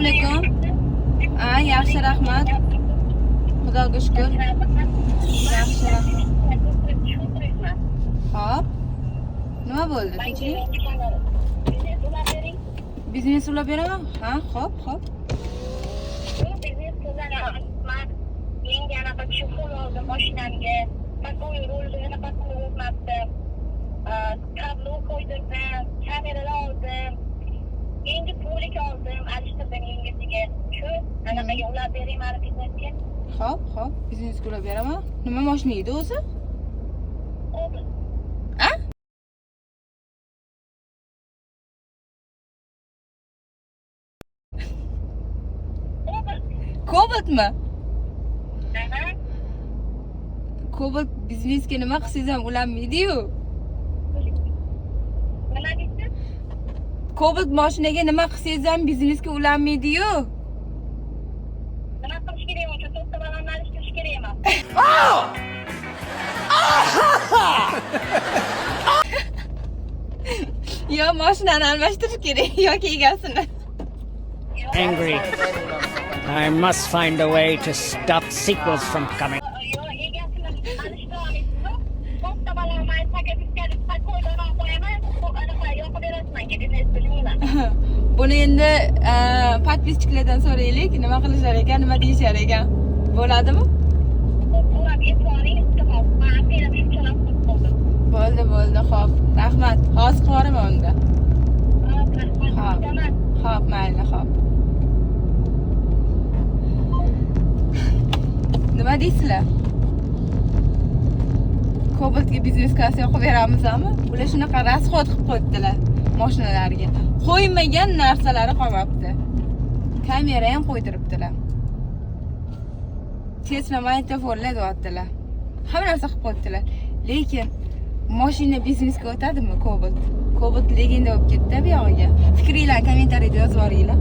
Alaykum. Ha, yaxshi, rahmat. Xudoga shukur. Yaxshi, rahmat. Xo'p. Nima bo'ldi? Tinchlik? Biznes ulab beraman? Ha, xo'p, xo'p. Menga anaqa чехол oldim mashinamga, такой rulni anaqasini o'rnatdim, kablo qo'ydirdim, kameralar oldim, yangi полик oldim, alishtirdim yangisiga. Shu anaqaga ulab bering mani biznesga. Xo'p, xo'p, biznesga ulab beraman. Nima mashina edi o'zi? Cobalt. A? Cobalt. Cobaltmi? Aha. Cobalt biznesga nima qilsangiz ham ulanmaydi-yu. Nima deysiz? Cobalt mashinaga nima qilsangiz ham biznesga ulanmaydi-yu. Nima qilish kerak uncha? To'rtta balonni alishtirish kerak emas. Yo mashinani almashtirish kerak yoki egasini. Angry. I must find a way to stop sequels from coming. Yo, egasini alishtira olmaysizmi? To'rtta balonni takadiskali такой balon qo'yaman, anaqa yoqib berasiz menga, biznes bilmayman. Buni endi подписчик lardan so'raylik, nima qilishar ekan, nima deyishar ekan. Bo'ladimi? Ulab yetvoring, iltimos. Man apelab shunchalar qilib qo'ydim. Bo'ldi, bo'ldi, xo'p. Rahmat. Hozir qilib yuboraman unda. Hop, rahmat, Hop. kutaman. Xo'p, mayli, xo'p. Nima deysizlar? Cobaltga biznes klass yoqib beramizmi? Ular shunaqa расход qilib qo'yibdilar mashinalarga. Qo'ymagan narsalari qolmabdi. Kamera ham qo'ydiribdilar. Tesla magnitofonlar deyaptilar. Hamma narsa qilib qo'yibdilar. Lekin mashina biznesga o'tadimi Cobalt? Cobalt legenda bo'lib ketdi bu yog'iga. Fikringlarni kommentariyada yozib yuboringlar.